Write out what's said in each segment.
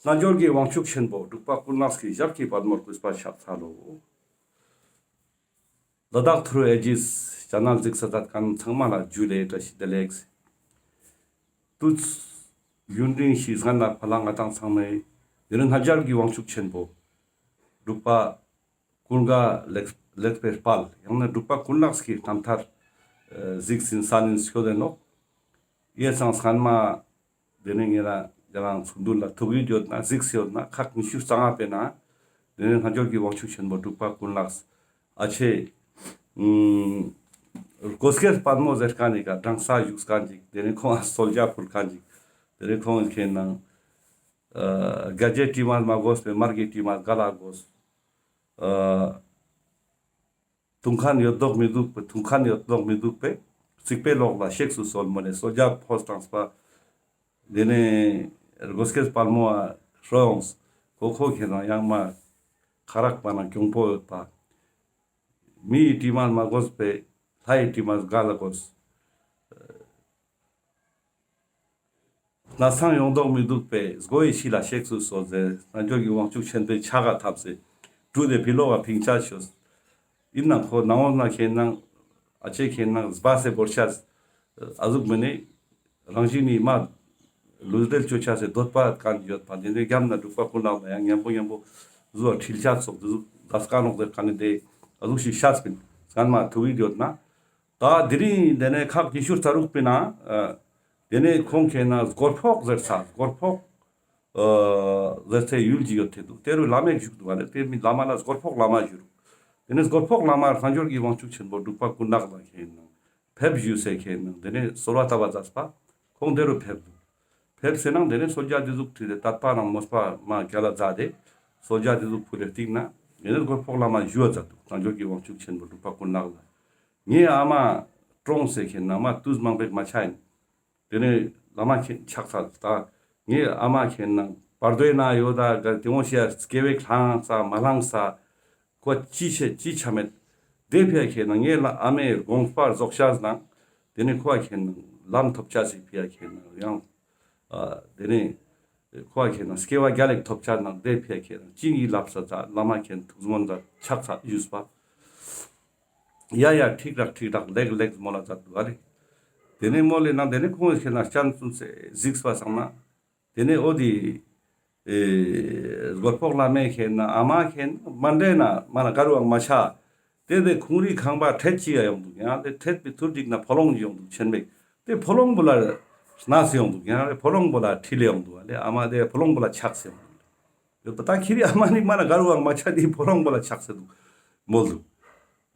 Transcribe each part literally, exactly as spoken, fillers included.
རྣལ་འབྱོར་གྱི་དབང་ཕྱུག་ཆེན་པོ་འབྲུག་པ་ཀུན་ལེགས་ཀྱི་ཞབས་ཀྱི་པདྨོར་གུས་པ་ཕྱག་འཚལ་ལོ། ལ་དྭགས་ཐུརུ་ཨེ་ཇིས་ཅེ་ནལ་གཟིགས་ས་མཛད་མཁན་ཚང་མ་ལ་ཇུ་ལེ་བཀྲ་ཤིས་བདེ་ལེགས། དུས་ཡུན་རིང་ཞིག་སྔན་ལ་ཕ་ལ་ང་དང་ཚང་མས་དེ་རིང་རྣལ་འབྱོར་གྱི་དབང་ཕྱུག་ཆེན་པོ་འབྲུག་པ་ཀུན་དགའ་ལེགས་ལེགས་པའི་དཔལ་ཡང་ན་འབྲུག་པ་ཀུན་ལེགས་ཀྱི་རྣམ་ཐར་ཨ་གཟིགས་ཟིན་ས་ནིན་སྐྱོད་དེ་ནོག། ཡེ་སང་སྔན་མ་དེ་ནས་ངེད་རང་ཚོགས་འདུ་ལ་ཐུག་ཡོད་ཡོད་ན་གཟིགས་ཡོད་ན་ཁག་ཉི་ཤུ་རྩ་ལྔ་པའི་ནང་དེ་ནས་རྣལ་འབྱོར་གྱི་དབང་ཕྱུག་ཆེན་པོ་འབྲུག་པ་ཀུན་ལེགས་ཨ་ཆེ་ཨུམ་སྒོ་སྐྱེས་དཔལ་མོ་ཟེར་མཁན་ནི་ཀ་གྲང་ས་བཞུགས་མཁན་ཅིག། དེ་ནས་ཁོང་གསོལ་ཇ་ཕུལ་མཁན་ཅིག། དེ་ནས་ཁོང་ཁེན་ནང་ཨ་ག་ཇེ་དྲི་མ་མ་དགོས་པའི་མར་གྱི་དྲི་མ་ག་ལ་དགོས། ཨ་འཐུང་མཁན་ཡོད་མདོག་མི་འདུག་པས། འཐུང་མཁན་ཡོད་མདོག་མི་འདུག་པས། རྩིག་པའི་ལོགས་ལ་གཤེགས་སུ་གསོལ་མོ་ལེ་གསོལ་ཇ་ཕོ་སྟངས་པ། དེ་ནས་སྒོ་སྐྱེས་དཔལ་མོ་ཨ་ཧྲོ་ཡོངས། ཁོ་ཁོ་ཁེན་ནང་ཡང་མ་ཁ་རག་པ་ན་གྱོང་པོ་ཡོད་པ། མི་ཡི་དྲི་མ་མ་དགོས་པས། ལྷ་ཡི་དྲི་མ་ག་ལ་དགོས། ནགས་ཚང་ཡོང་མདོག་མི་འདུག་པས། སྒོ་ཡི་ཕྱི་ལ་གཤེགས་སུ་གསོལ་ཟེར། རྣལ་འབྱོར་གྱི་དབང་ཕྱུག་ཆེན་པོའི་ཕྱག་ག་ཐབས་སེ་གྲུ་དེ་ཕི་ལོག་ག་ཕིང་ཆ་ཤོས། ཡིན་ནང་ཁོ་ནང་འོག་ན་ཁེན་ནང་ཨ་ཅེ་ཁེན་ནང་སྦ་སེ་བོར་ཆ་ཨ་ཟུག་མི་ནི་རང་བཞིན་ནི་མ་ལུས་འབྲེལ་ཅོ་ཆ་སེ་འདོད་པ་གང་ཡོད་པ་དེ་འདྲའི་རྒྱབ་ན་འབྲུག་པ་ཀུན་ལེགས་ལ་ཡང་མཉམ་པོ་མཉམ་པོ་བཟོ་བ་ཁྲིལ་ཆ་ཚོགས་དེ་ཟུག་དག་ཀ་ནོག་ཟེར་མཁན་ནི་དེ་ཨ་ཟུག་ཞིག་ཤ་སྤིན་སྐར་མ་ཐུག་གི་ཡོད་ན། ད་དེ་རིང་དེ་ནས་ཁག་ཉི་ཤུ་རྩ་དྲུག་པའི་ནང་ཨ་དེ་ནས་ཁོང་ཁེན་ན་སྒོར་ཕོག་ཟེར་ས་སྒོར་ཕོག་ཨ་ཟེར་ཚེ་ཡུལ་གྱི་ཡོད་དེ་འདུག། དེ་རུ་བླ་མས་བཞུགས་འདུག་བ་ལེ། དེ་མི་བླ་མ་ལ་སྒོར་ཕོག་བླ་མ་བཞུགས་རུ། དེ་ནས་སྒོར་ཕོག་བླ་མ་རྣལ་འབྱོར་གྱི་དབང་ཕྱུག་ཆེན་པོ་འབྲུག་པ་ཀུན་ལེགས་ལ་ཁེན་ན་ཕེབས་བཞུགས་སེ་ཁེན་ན་དེ་ནས་གསོལ་བ་བཏབ་པ་མཛད་པ་ཁོང་དེ་རུ་ཕེབས་འདུག། ཕེབས་སེ་ནང་དེ་ནས་གསོལ་ཇ་དེ་ཟུག་ཁྲིད་དེ་དད་པ་ནང་མོས་པ་མ་རྒྱ་ལ་མཛད་དེ་གསོལ་ཇ་དེ་ཟུག་ཕུལ་ཏེ་སྟིང་ན་དེ་ནས་སྒོར་ཕོག་བླ་མ་ཞུ་བ་མཛད་འདུག། རྣལ་འབྱོར་གྱི་དབང་ཕྱུག་ཆེན་པོ་འབྲུག་པ་ཀུན་ལེགས་ལ། ངའི་ཨ་མ་གྲོངས་སེ་ཁེན་ན་མ་དུས་མང་པོ་མ་ཆ་ཡིན། དེ་ནས་བླ་མ་ཁེན་ཕྱག་འཚལ་ད། ངའི་ཨ་མ་ཁེན་ན་བར་དོའི་ན་ཡོད་ད་ག་དེ་འོང་ཤེས་སྐྱེ་བའི་ལྷང་ས་མ་ལྷང་ས། ཁོ་ཅི་ཆེ་ཅི་ཆ་མེད། དེ་ཕི་ཡ་ཁེན་ན་ངའི་ལ་ཨ་མའི་དགོངས་པ་རྫོགས་ཤ་ནང་། དེ་ནས་ཁོ་ཁེན་ན་ལམ་ཐོབ་ཆ་སི་ཕི་ཡ་ཁེན་ན་ཡང་། ཨ་དེ་ནས་ཁོ་ཁེན་ན་སྐྱེ་བ་རྒྱ་ལེགས་ཐོབ་ཆ་ནང་དེ་ཕི་ཡ་ཁེན་ན་ཅི་ཡི་ལབ་ས་ཙ་བླ་མ་ཁེན་ཐུགས་སྨོན་ཙ་ཕྱག་འཚལ་ཞུས་པ། ཡ་ཡ་ཁྲིག་རག་ཁྲིག་རག་ལེགས་ལེགས་མོལ་ལ་མཛད་འདུག་ཨ་ལེ། དེ་ནས་མོལ་ལེ་ནང་དེ་ནས་ཁོང་ཁེན་ན་སྤྱན་བཙུམས་སེ་གཟིགས་པ་སང་ན། དེ་ནས་འོ་དེ་ཨེ་སྒོར་ཕོག་བླ་མས་ཁེན་ན་ཨ་མ་ཁེན་ན་མ་འདྲེ་ན་མ་ན་ག་རུའང་མ་ཆ། དེ་དེ་ཁོང་རི་ཁང་པ་ཁྲེད་ཅི་ཡ་ཡོང་འདུག། ཡང་དེ་ཁྲེད་པའི་ཐུར་འགྲིག་ན་ཕོ་ལོང་ཡོང་འདུག་ཆེན་མེད། དེ་ཕོ་ལོང་བོ་ལ་ན་སེ་ཡོང་འདུག། ཡང་དེ་ཕོ་ལོང་བོ་ལ་ཁྲིད་ལེ་ཡོང་འདུག་ཨ་ལེ། ཨ་མ་དེ་ཕོ་ལོང་བོ་ལ་ཆགས་སེ་ཡོང་འདུག་ལེ། ཡོད་པ་ད་ཁྱེ་རི་ཨ་མ་ནི་མ་ན་ག་རུའང་མ་ཆ་དེ་ཕོ་ལོང་བོ་ལ་ཆགས་སེ་འདུག་མོལ་འདུག།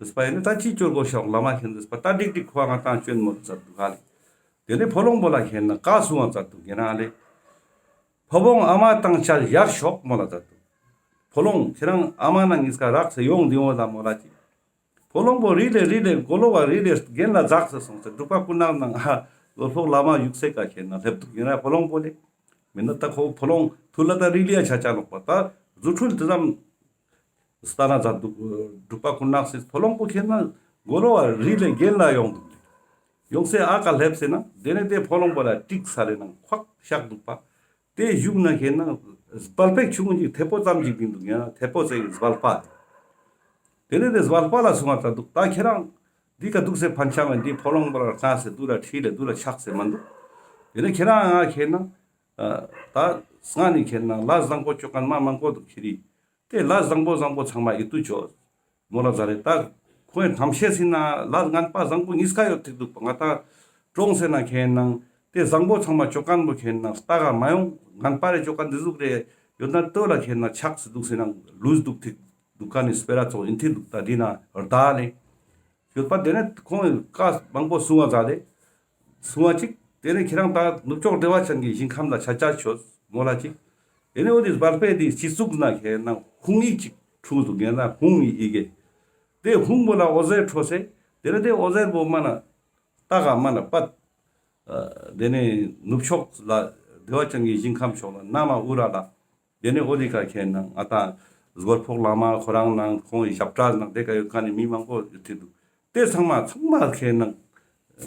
རེས་པ་ཡིན་ན་ད་ཅི་ཅོར་གོ་ཤོག་བླ་མ་ཁེན་རེས་པ་ད་འགྲིག་འགྲིག་ཁོ་ང་ཏང་ཅོན་མོལ་མཛད་འདུག་ཨ་ལེ། དེ་ནས་ཕོ་ལོང་བོ་ལ་ཁེན་ན་ཀ་གསུང་བ་མཛད་འདུག་ཡིན་ན་ཨ་ལེ། ཕོ་བོང་ཨ་མ་དང་བཅས་ཡར་ཤོག་མོལ་ལ་མཛད་འདུག། ཕོ་ལོང་ཁྱེ་རང་ཨ་མ་ན་ཉིས་ཀ་རག་སེ་ཡོང་དེ་འོ་ད་མོལ་ལ་ཅི། ཕོ་ལོང་བོ་རི་ལེ་རི་ལེ་མགོ་ལོག་བ་རི་ལེ་རྒན་ལ་འཛག་སེ་སོང་སེ་འབྲུག་པ་ཀུན་ལེགས་ནང་ང་ལོ་ཕོག་བླ་མ་བཞུགས་སེ་ཀ་ཁེན་ན་སླེབས་འདུག་ཡིན་ན་ཕོ་ལོང་བོ་ལེ། མིན་ན་ད་ཁོ་ཕོ་ལོང་ཐུར་ལ་ད་རི་ལེ་ཡ་ཆ་ཆ་ནོག་པ་ད་རྫུ་འཕྲུལ་དེ་ཙམ་སྟ་ན་མཛད་འདུག། འབྲུག་པ་ཀུན་ལེགས་སེ་ཕོ་ལོང་བོ་ཁེན་ན་མགོ་ལོག་བ་རི་ལེ་རྒན་ལ་ཡོང་འདུག་ལེ། ཡོང་སེ་ཨ་ཀ་སླེབས་སེ་ན་དེ་ནས་དེ་ཕོ་ལོང་བོ་ལ་ཀྲིག་ས་རེ་ནང་ཁོག་བཤགས་འདུག་པ། དེ་བཞུགས་ན་ཁེན་ན་སྦལ་པའི་ཆུང་ངུ་ཅིག་ཐེ་པོ་ཙམ་ཅིག་བིང་འདུག་ཡང་ཐེ་པོ་ཟེར་སྦལ་པ། དེ་ནས་དེ་སྦལ་པ་ལ་གསུང་བ་ད་འདུག་ད་ཁྱེ་རང་འདི་ཀ་འདུག་སེ་ཕན་ཆ་མེད། འདི་ཕོ་ལོང་བོ་ལ་ཁ་སེ་འདུག་ལ་ཁྲིད་ལེ་འདུག་ལ་ཆགས་སེ་མ་འདུག། དེ་ནས་ཁྱེ་རང་ང་ཁེན་ན་ད་སྔ་ནི་ཁེན་ན་ལ་བཟང་པོ་ཅོ་མཁན་མ་མང་པོ་འདུག་ཁྱེ་རི། དེ་ལ་བཟང་པོ་བཟང་པོ་ཚང་མ་ཨིད་ཏུ་ཅོ། མོལ་ལ་མཛད་དེ་ད་ཁོའི་ཐམས་ཅད་སི་ན་ལ་ངན་པ་བཟང་པོ་ཉིས་ཀ་ཡོད་ཐིག་འདུག་པ། ང་ད་གྲོངས་སེ་ན་ཁེན་ན་དེ་བཟང་པོ་ཚང་མ་ཅོ་མཁན་བོ་ཁེན་ན་ལྟ་ག་མ་ཡོང་། ངན་པ་རེ་ཅོ་མཁན་འདི་ཟུག་རེ་ཡོད་ན་ལྟོས་ལ་ཁེན་ན་ཆགས་སེ་འདུག་སེ་ན་ལུས་འདུག་ཐིག་འདུག་ག་ནི་སྤེ་ར་ཚོགས་ཨིན་ཐིག་འདུག། ད་འདི་ན་ར་ད་ལེ། ཡོད་པ་དེ་ནས་ཁོང་བཀའ་མང་པོ་གསུང་བ་མཛད་དེ། གསུང་བ་ཅིག། དེ་ནས་ཁྱེད་རང་ད་ནུབ་ཕྱོགས་བདེ་བ་ཅན་གྱི་ཞིང་ཁམས་ལ་ཆ་ཆ་ཆོས་མོལ་ལ་ཅིག། དེ་ནས་འོ་དེ་སྦལ་པའི་དེ་སྤྱི་གཙུག་ན་ཁེན་ན་ཧཱུྃ་ཡིག་ཅིག་འཁྲུངས་འདུག། ཡང་ན་ཧཱུྃ་ཡི་ཡི་གེ། དེ་ཧཱུྃ་བོ་ལ་འོད་ཟེར་འཕྲོ་སེ། དེ་ནས་དེ་འོད་ཟེར་བོ་མ་ན་ཏ་ག་མ་ན་པད། དེ་ནས་ནུབ་ཕྱོགས་ལ་བདེ་བ་ཅན་གྱི་ཞིང་ཁམས་ཕྱོགས་ལ་ན་མ་ཨུ་ར་ལ། དེ་ནས་འོ་དེ་ཀ་ཁེན་ན་ང་ད་སྒོར་ཕོག་བླ་མ་ཁོ་རང་ནང་ཁོང་གི་ཞབས་གྲྭ་ནང་དེ་ཀ་ཡོད་མཁན་ནི་མི་མང་པོ་ཡོད་དེ་འདུག། དེ་ཚང་མ་ཚང་མ་ཁེན་ན་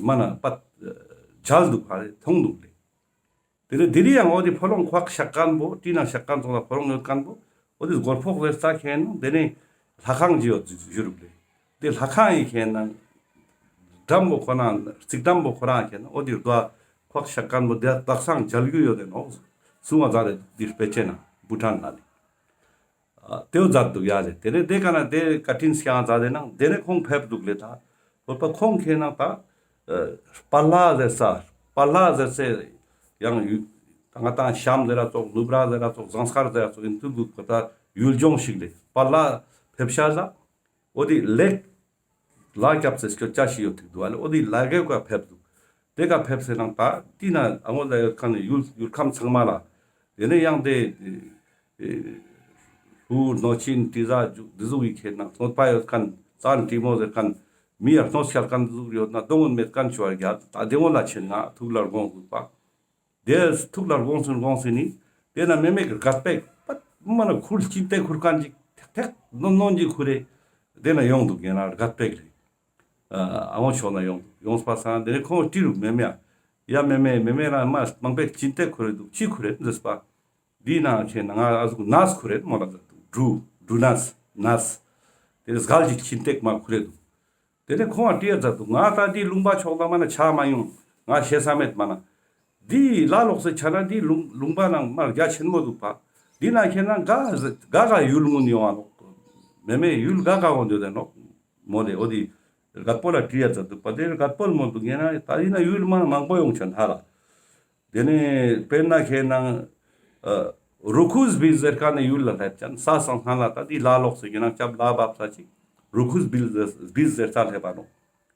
མ་ན་པད་མཇལ་འདུག་ག་རེ་མཐོང་འདུག་ལེ། དེ་ནེ་དེ་རིང་ཡང་འོ་དེ་ཕོ་ལོང་ཁོག་བཤགས་མཁན་པོ་དེ་ན་བཤགས་མཁན་ཚོ་ལ་ཕོ་ལོང་ཡོད་མཁན་པོ་འོ་དེ་སྒོར་ཕོག་ཟེར་ས་ཁེན་ན་དེ་ནེ་ལྷ་ཁང་ཅིག་ཡོད་ཞུ་རུག་ལེ། དེ་ལྷ་ཁང་ཡི་ཁེན་ན་འགྲམ་པོ་ཁོ་ན་རྩིག་འགྲམ་པོ་ཁོ་རང་ཁེན་ན་འོ་དེ་རྡོ་ཁོག་བཤགས་མཁན་པོ་དེ་དག་སང་མཇལ་རྒྱུ་ཡོད་དེ་ནོག་གསུང་བ་མཛད་དེ་དེ་དཔེ་ཆའི་ནང་བྷུ་ཊན་ལ་ལེ། ཨ་དེའོ་མཛད་འདུག་ཡ་ལེ། དེ་ནེ་དེ་ཀ་ན་དེ་བཀའ་དྲིན་སྐྱོང་མཛད་དེ་ནང་དེ་ནེ་ཁོང་ཕེབས་འདུག་ལེ། ད་ལྷོད་པ་ཁོང་ཁེན་ན་ད་ཨ་སྤ་ལ་ཟེར་ས་སྤ་ལ་ཟེར་སའི་ཡང་ཡུལ་ད་ང་ཏང་གཤམ་ཟེར་ར་ཙོགས་ནུབ་ར་ཟེར་ར་ཙོགས་ཟངས་དཀར་ཟེར་ར་ཙོགས་ཡིན་དུས་འདུག་པ། ད་ཡུལ་ལྗོངས་ཤིག་ལེ། སྤ་ལ་ཕེབས་ཤ་ཟ་འོ་དེ་ལེགས་ལ་སྐྱབས་སེ་སྐྱོད་ཅ་ཞིག་ཡོད་ཐིག་འདུག་ཨ་ལེ། འོ་དེ་ལ་གེ་ཀ་ཕེབས་འདུག་དེ་ཀ་ཕེབས་སེ་ནང་ད་དེ་ན་ཨ་ངོ་ལ་ཡོད་མཁན་ནི་ཡུལ་ཡུལ་ཁམས་ཚང་མ་ལ་དེ་ནེ་ཡང་དེ་ཨེ་ཧུ་གནོད་སྦྱིན་དྲི་ཟ་འཇུག་འདི་ཟུག་གི་ཁེན་ན་གནོད་པ་ཡོད་མཁན་བཙན་དྲི་མོ་ཟེར་མཁན་མི་ཡར་གནོད་སྐྱེལ་མཁན་འདི་ཟུག་ཡོད་ན་གདོང་ངོ་མེད་མཁན་ཆུ་བར་རྒྱ་ད་དེ་ངོ་ལ་ཆེན་ང་ཐུགས་ལ་དགོངས་འདུག་པ། དེ་ཐུགས་ལ་དགོངས་སུན་དགོངས་སུན་ནི་དེ་ན་མེ་མེ་གི་རྒད་པེག་པད་མ་ན་ཁུར་ཅིན་ཏེ་ཁུར་མཁན་ཅིག་ཐེག་ཐེག་ནོན་ནོན་ཅིག་ཁུར་རེ་དེ་ན་ཡོང་འདུག་ཡིན་ན་རྒད་པེག་རེ། ཨ་ངོ་ཕྱོགས་ན་ཡོང་ཡོངས་པ་སང་དེ་ནེ་ཁོང་ཅི་རུག་མེ་མེ་ཡ་མེ་མེ་མེ་མེ་རང་མ་མང་པེག་ཅིན་ཏེ་ཁུར་རེ་འདུག་ཅི་ཁུར་རེ་འདུག་པ། དེ་ན་ཁེན་ན་ང་ཨ་ཟུག་ནས་ཁུར་རེ་མོ་ལ་ཟེར་འདུག་འབྲུ་འབྲུ་ནས་ནས་དེ་ནེ་སྒལ་ཅིག་ཅིན་ཏེག་མ་ཁུར་རེ་འདུག་དེ་ནེ་ཁོང་ང་དྲིས་ཡ་མཛད་འདུག་ང་ད་འདི་ལུང་པ་ཕྱོགས་ལ་མ་ན་ཆ་མ་ཡོང་། ང་ཤེས་ས་མེད་མ་ན། འདི་ལ་ལོགས་སེ་ཆ་ན་འདི་ལུང་ལུང་པ་ནང་མ་རྒྱ་ཆེན་མོ་འདུག་པ། འདི་ན་ཁེན་ན་ག་ག་ག་ཡུལ་ངུན་ཡོང་བ་ནོག་མེ་མེ་ཡུལ་ག་ག་འོང་འདོད་དེ་ནོག་མོ་ལེ། འོ་དེ་རྒད་པོ་ལ་དྲིས་ཡ་མཛད་འདུག་པ། དེ་རྒད་པོ་མོ་འདུག་ཡིན་ན་ད་ཡིན་ན་ཡུལ་མ་མང་པོ་ཡོང་ཆ་ན་ཧ་ལ། དེ་ནེ་དཔེར་ན་ཁེན་ན་ཨ་རུ་ཁུ་སྦིས་ཟེར་མཁན་ནི་ཡུལ་ལ་སླེབས་ཅན་ས་སང་སྔ་ལ་ད་འདི་ལ་ལོགས་སེ་ཡིན་ན་སྐྱབས་ལ་བབས་ས་ཅིག་རུ་ཁུ་སྦིས་ཟེར་སྦིས་ཟེར་ས་སླེབས་པ་ནོག་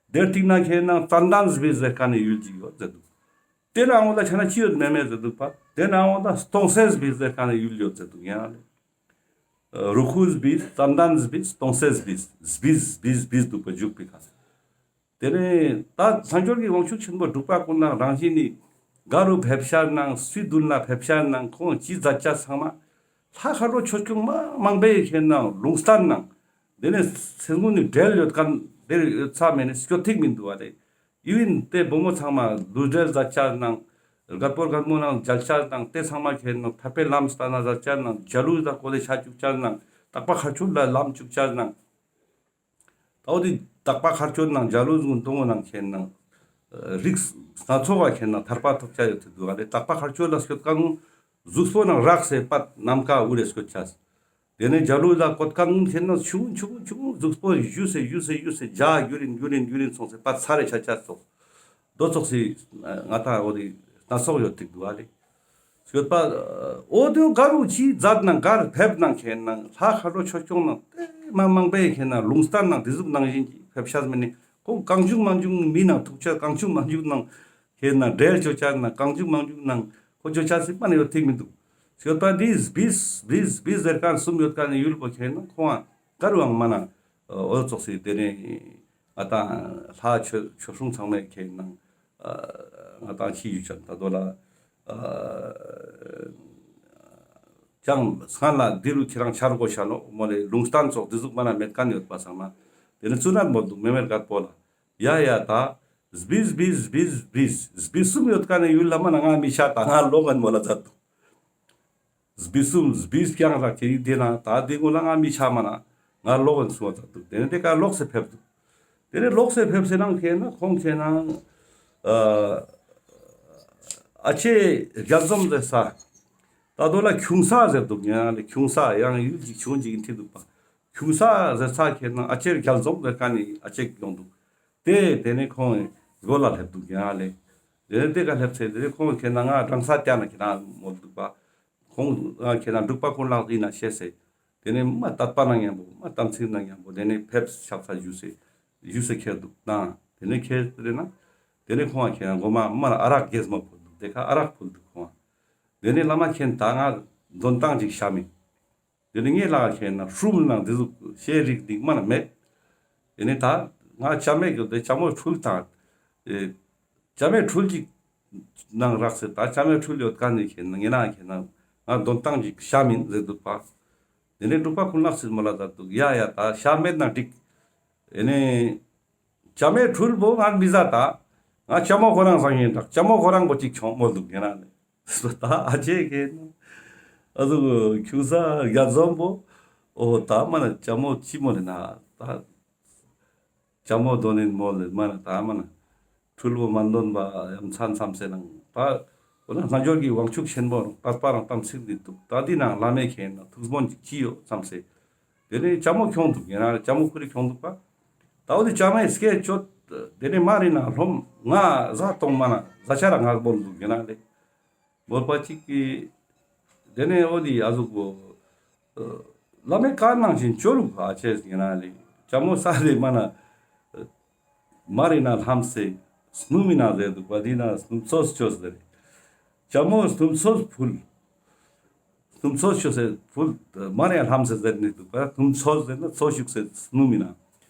དེར་ཐིག་ན་ཁེན་ན་ཙན་དན་སྦིས་ཟེར་མཁན་ནི་ཡུལ་ཅིག་ཡོད་ཟེར་འདུག་དེ་ན་འོ་ལ་ཆ་ན་ཅི་ཡོད་མེ་མེ་ཟེར་འདུག་པ། དེ་ན་འོ་ད་སྟོང་སེ་སྦིས་ཟེར་མཁན་ནི་ཡུལ་ཡོད་ཟེར་འདུག་ཡང་ལེ། རུ་ཁུ་སྦིས་ཙན་དན་སྦིས་སྟོང་སེ་སྦིས་སྦིས་སྦིས་སྦིས་འདུག་པ་འཇུག་པའི་ཁ། དེ་ནེ་ད་སངས་རྒྱས་ཀྱི་དབང་ཕྱུག་ཆེན་པོ་འབྲུག་པ་ཀུན་ལེགས་རང་བཞིན་ནི་ག་རུ་ཕེབས་ཤར་ནང་སུའི་མདུན་ལ་ཕེབས་ཤར་ནང་ཁོང་ཅི་མཛད་ཅ་ཚང་མ་ལྷ་ཁ་རོ་ཆོས་སྐྱོང་མ་མང་པོའི་ཁེན་ན་ལུང་བསྟན་ནང་དེ་ནེ་སེམས་ངོ་ནི་འབྲེལ་ཡོད་མཁན་དེར་ཡོད་ས་མེད་ནི་སྐྱོད་ཐིག་མི་འདུག་བ་རེད། ཡིན་ཏེ་བུ་མོ་ཚང་མ་ལུས་འབྲེལ་མཛད་ཅ་ནང་རྒད་པོ་རྒད་མོ་ནང་མཇལ་ཅ་ནང་དེ་ཚང་མ་ཁེན་ན་ཐར་པའི་ལམ་ལྟ་ན་མཛད་ཅ་ནང་འཇའ་ལུས་ལ་གོ་ལེ་ཆ་བཅུག་ཅ་ནང་དག་པ་མཁའ་སྤྱོད་ལ་ལམ་བཅུག་ཅ་ནང་། ད་འོ་དེ་དག་པ་མཁའ་སྤྱོད་ནང་འཇའ་ལུས་ཀུན་གཏོང་ནང་ཁེན་ན་རིགས་སྣ་ཚོགས་པ་ཁེན་ན་ཐར་པ་ཐོབ་ཅ་ཡོད་དེ་འདུག་ག་ལེ། དག་པ་མཁའ་སྤྱོད་ལ་སྐྱོད་མཁན་གཟུགས་པོ་ནང་རགས་སེ་པད་ནམ་མཁའ་དབུ་རེ་སྐྱོད་ཅ། དེ་ནེ་འཇའ་ལུས་ལ་བཀོད་མཁན་ཁེན་ན་ཆུང་ཆུང་ཆུང་གཟུགས་པོ་ཞུ་སེ་ཞུ་སེ་ཞུ་སེ་འཇའ་གྱུར་ཡིན་གྱུར་ཡིན་གྱུར་ཡིན་སོང་སེ་པད་ས་རེ་ཆ་ཅ་སོགས། དོ་ཙོགས་སི་ང་ཏང་འོ་དེ་སྣ་ཚོགས་ཡོད་ཐིག་འདུག་ཨ་ལེ། ཡོད་པ། འོ་དེ་ག་རུ་ཅི་མཛད་ནང་གར་ཕེབས་ནང་ཁེན་ནང་ལྷ་ཁ་རོ་ཆོས་སྐྱོང་ནང་དེ་མ་མང་པོའི་ཁེན་ནང་ལུང་བསྟན་ནང་དེ་ཟུག་ནང་བཞིན་གྱི་ཕེབས་ཤ་མེད་ནི་ཁོང་གང་བྱུང་མང་བྱུང་མི་ནང་ཐུག་ཅ་གང་བྱུང་མང་བྱུང་ནང་ཁེན་ནང་འབྲེལ་ཆོ་ཅ་ནང་གང་བྱུང་མང་བྱུང་ནང་ཁོ་ཆོ་ཅ་སི་མ་ནི་ཡོད་ཐིག་མི་འདུག་ཡོད་པ་དེ་སྦིས་སྦིས་སྦིས་ཟེར་མཁན་གསུམ་ཡོད་མཁན་ནི་ཡུལ་པོ་ཁེན་ནང་ཁོང་ག་རུའང་མ་ན་འོ་ཙོགས་སི་དེ་ནེ། ང་ཏང་ལྷ་ཆོས་ཆོས་སྲུང་ཚང་མས་ཁེན་ནང་ང་ཏང་ཅི་ཞུ་ཅན་ད་དོ་ལ་ཅང་སྔན་ལ་འདི་རུ་ཁྱེད་རང་ཆ་རུ་གོ་ཤ་ནོ་མོ་ལེ་ལུང་བསྟན་ཙོགས་འདི་ཟུག་མ་ན་མེད་མཁན་ཡོད་པ་སང་ན་དེ་ནི་ཙུ་ནན་མོ་འདུག་མེ་མེར་རྒད་པོ་ལ་ཡ་ཡ་ད་སྦིས་སྦིས་སྦིས་སྦིས་སྦིས་གསུམ་ཡོད་མཁན་ནི་ཡུལ་ལ་མ་ན་ང་མི་ཆ་ད་ང་ལོག་ངན་མོ་ལ་མཛད་འདུག་སྦིས་གསུམ་སྦིས་རྐྱང་ལ་ཁྱེད་ཡིག་དེ་ན་ད་དེ་ངོ་ལ་ང་མི་ཆ་མ་ན་ང་ལོག་ཡིན་གསུང་བ་ཙམ་འདུག་དེ་ནས་དེ་ཀ་ལོག་སེ་ཕེབས་འདུག་དེ་ནས་ལོག་སེ་ཕེབས་སེ་ནང་ཁེན་ན་ཁོང་ཁེན་ན་ཨ་ཨ་ཅེ་རྒྱལ་འཛོམས་ཟེར་ས་ད་དོ་ལ་ཁྱུང་ས་ཟེར་འདུག་ཉན་ལེ་ཁྱུང་ས་ཡང་ཡུལ་གྱི་ཁྱུང་གཅིག་ཡིན་ཐིག་འདུག་པ། ཁྱུང་ས་ཟེར་ས་ཁེན་ན་ཨ་ཅེ་རྒྱལ་འཛོམས་ཟེར་མཁན་ནི་ཨ་ཅེ་ཡོང་འདུག་དེ་དེ་ནས་ཁོང་སྒོ་ལ་སླེབས་འདུག་ཉན་ལེ། དེ་ནས་དེ་ཀ་སླེབས་སེ་དེ་ནས་ཁོང་ཁེན་ན་ང་གྲང་ས་བསྐྱལ་ན་ཁེན་ན་མོལ་འདུག་པ། ཁོང་ཁེན་ན་འབྲུག་པ་ཀུན་ལེགས་ཡིན་ན་ཤེས་སེ། དེ་ནས་མ་དད་པ་ན་མཉམ་པོ་མ་དམ་ཚིག་ན་མཉམ་པོ་དེ་ནས་ཕེབས་ཕྱག་འཚལ་ཞུས་སེ་ཞུས་སེ་ཁྱེར་འདུག་ན། དེ་ནས་ཁྱེར་ཏེ་ན་དེ་ནས་ཁོང་ཁེན་ན་མགོ་མ་མ་ཨ་རག་རྒྱས་མ་ཕུལ་འདུག་དེ་ཁ་ཨ་རག་ཕུལ་འདུག་ཁོང་། དེ་ནས་བླ་མ་ཁྱེད་ད་ང་འདོན་སྟངས་ཅིག་བཤད་མི། དེ་ནས་ངའི་ལག་ཁེན་ན་ཧྲུམ་ནང་དེ་ཟུག་ཤེས་རིག་འདི་མ་ན་མེད། དེ་ནས་ད་ང་ཅ་མེ་གི་དེ་ཅ་མོ་འཁྲུལ་དང་། ཨེ། ཅ་མེ་འཁྲུལ་ཅིག་ནང་རག་སེ་ད་ཅ་མེ་འཁྲུལ་ཡོད་མཁན་ནི་ཁེན་ན་ངེ་ན་ཁེན་ན་ང་འདོན་སྟངས་ཅིག་བཤད་མིན་ཟེར་འདུག་པ། དེ་ནས་འབྲུག་པ་ཀུན་ལེགས་སི་མོལ་ལ་ད་འདུག་ཡ་ཡ་ད་བཤད་མེད་ན་འགྲིག་དེ་ནས་ཅ་མེ་འཁྲུལ་པོ་ང་མི་ཟ་ད། ང་ཅ་མོ་ཁོ་རང་བཟང་ཡིན་འདྲ་ཅ་མོ་ཁོ་རང་པོ་ཅིག་ཆོང་མོལ་འདུག་ངེ་ན་ནི། ད་ཨ་ཅེ་ཁེ་ན་ཨ་ཟུག་ཁྱུང་ས་རྒྱ་འཛོམས་པོ། འོ་ད་མ་ན་ལྕམ་མོ་ཅི་མོ་ལེ་ན་ད། ལྕམ་མོ་དོ་ནི་མོ་ལེ་མ་ན་ད་མ་ན་འཁྲུལ་བོ་མ་འདོན་པ་ཡ་མཚན་བསམ་སེ་ནང་པ། འོ་ན་རྣལ་འབྱོར་གྱི་དབང་ཕྱུག་ཆེན་པོ་རང་པར་པ་རང་གཏམ་ཚིག་འདི་འདུག། ད་འདི་ནང་བླ་མེད་ཁེ་ན་ཐུགས་སྨོན་ཅིག་ཅི་ཡོད་བསམ་སེ། དེ་ནས་ལྕམ་མོ་ཁྱོང་འདུག་ཡིན་ན་ལྕམ་མོ་ཁུ་རེ་ཁྱོང་འདུག་པ། ད་འོ་དེ་ལྕམ་མོའི་སྐད་ཅོད། དེ་ནས་མ་རེ་ན་ལྷོམ་ང་ཟ་གཏོང་མ་ན་ཟ་ཆ་ར་ང་སྦོལ་འདུག་ཡིན་ན་ལེ། མོལ་པ་ཅིག་གི། དེ་ནས་འོ་དེ་ཨ་ཟུག་གོ། བླ་མའི་བཀའ་ནང་བཞིན་ཅོ་རུག་ཨ་ཅེས་ཡིན་ན་ལེ། ལྕམ་མོ་ས་ལེ་མ་ན། མ་རེ་ན་ལྷམ་སེ། སྣུམ་མི་ན་ཟེར་འདུག་པ་འདི་ན་སྣུམ་ཚོས་ཅོས་ཟེར། ལྕམ་མོ་སྣུམ་ཚོས་ཕུལ། སྣུམ་ཚོས་ཅོས་སེ་ཕུལ། མ་རེ་ན་ལྷམ་སེ་ཟེར་ནི་འདུག་པ་སྣུམ་ཚོས་ཟེར་ན་ཚོས་ཤུག་སེ་སྣུམ་མི་ན།